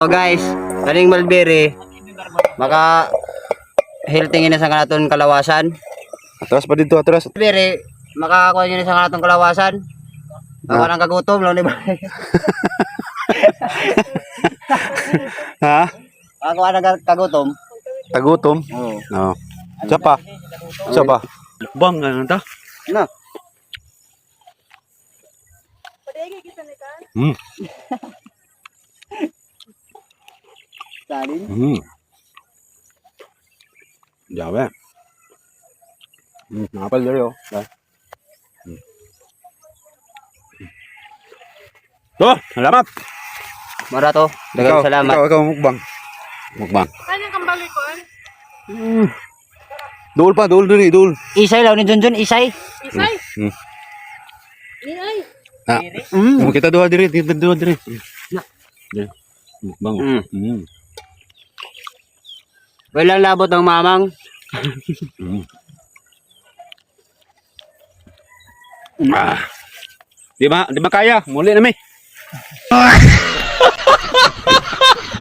Oh guys, kaning mulberry maka healthy na sa kanaton kalawasan. Atras pa dito, atras. Mulberry makakuha niyo na sa kanaton kalawasan. Maka nang kagutom lang ni ba? Ha? Makakuha nang kagutom. Tagutom. Oo. No. Sa pa. Sa pa. Bang ano ta? Ano? Salin. Jawe. Napal diri oh. Ba. Oh, salamat. Mara to. Daghang Ikaw, salamat. Ikaw, ikaw mukbang. Mukbang. Kanyang kambali ko, eh. Duol pa, duol diri, duol. Isay lang ni Junjun, isay. Isay. Ni ay. Ah. Kita duha diri, kita duha diri. Na. Diri. Mukbang. Walang labot ng mamang. Ah. Di ba? Di ba kaya? Muli na mi.